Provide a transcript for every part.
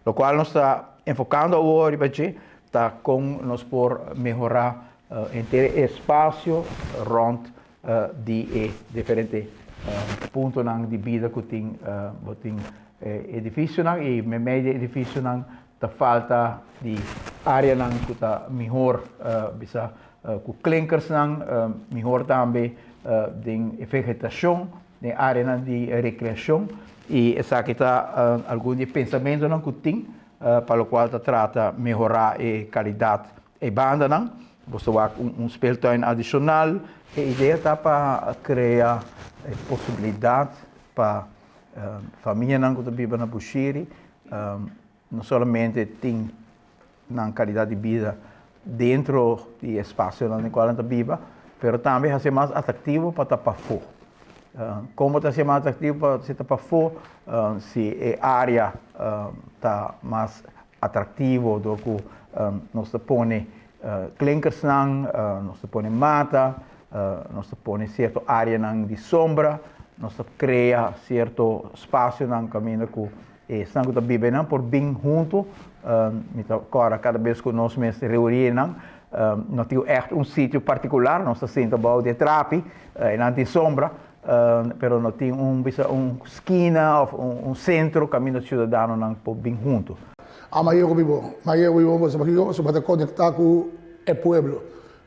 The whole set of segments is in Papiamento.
Lokual nos ta enfokando awor riba dje ta kon nos por mehorá henter e espasio rònt di e diferente puntonan di bida ku tin. Bo tin edifisionan i meimei di e edifisionan ta falta di áreanan ku ta mihor bisa ku klinkersnan, mihor tambe den e vegetashon, den áreanan di rekreashon i esaki ta algun di e pensamentunan ku tin pa lokual ta trata mehorá e kalidat e bandanan. Bo ta wak un speeltuin adishonal. E idea ta pa krea e posibilidat pa famianan ku ta biba na Bushiri no solamente tin nan kalidat di bida dentro di e espasionan den kual nan ta biba, pero tambe hasi mas atraktivo pa ta pafó. Komo ta hasi mas atraktivo pa si ta pafó? Si e área ta mas atraktivo dor ku nos ta pone klinkersnan, nos ta pone mata, nos ta pone sierto áreanan di sombra, nos ta krea sierto spasionan kaminda ku esnan ku ta biba einan por bin huntu. Mi ta kòrda kada bes ku nos mester reuní einan, no tin ègt un sitio partikular, nos ta sinta bou di e trapi, einan tin sombra, pero no tin un bisa un skina òf un sentro kaminda siudadanonan por bin huntu. A mayor ku bibo, mayor ku bibo pasobra kiko? Pasobra ta konektá ku e pueblo.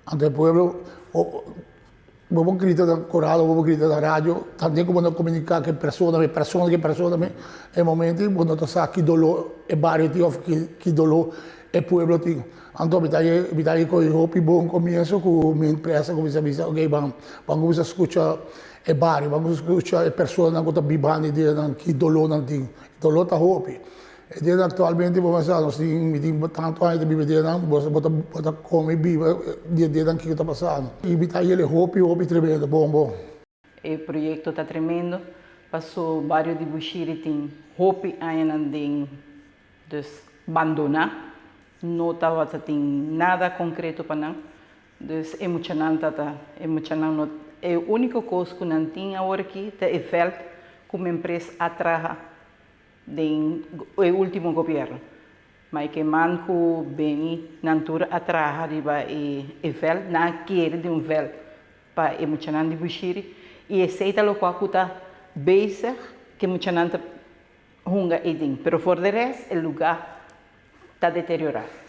Anto e pueblo, bo por grita na koral, bo por grita na radio, tambe ku bo no komuniká ku e persona, e persona ku e persona e momento ei bo no ta sa ki doló e bario tin òf ki doló e pueblo tin. Anto mi ta mi ta kohe hopi bon komienso ku mi empresa kuminsá bisa oke ban ban kuminsá skucha e bario, ban kuminsá skucha e personanan ku ta bibando ei den ki doló nan tin. Doló ta hopi. E dianan aktualmente bo mester sa nos tin mi tin tantu aña ta biba e dianan bo bo ta bo ta kome biba di e dianan kiko ta pasando. I mi ta yele hopi hopi tremendo bon bon. E proyekto ta tremendo paso bario di Bushiri tin hopi añanan den dus bandoná no tabata tin nada konkreto pa nan dus e muchanan ta ta e muchanan no e úniko kos ku nan tin awor aki ta e vèlt ku mi empresa a traha Den e ultimo gobierno. Mike Eman cu Benny nan tur a traha riba e veld, nan a kere di un veld pa e muchanan di Bushiri y esey ta locual cu ta bezig cu e muchanan ta hunga eyden. Pero for de rest e lugar ta deteriora.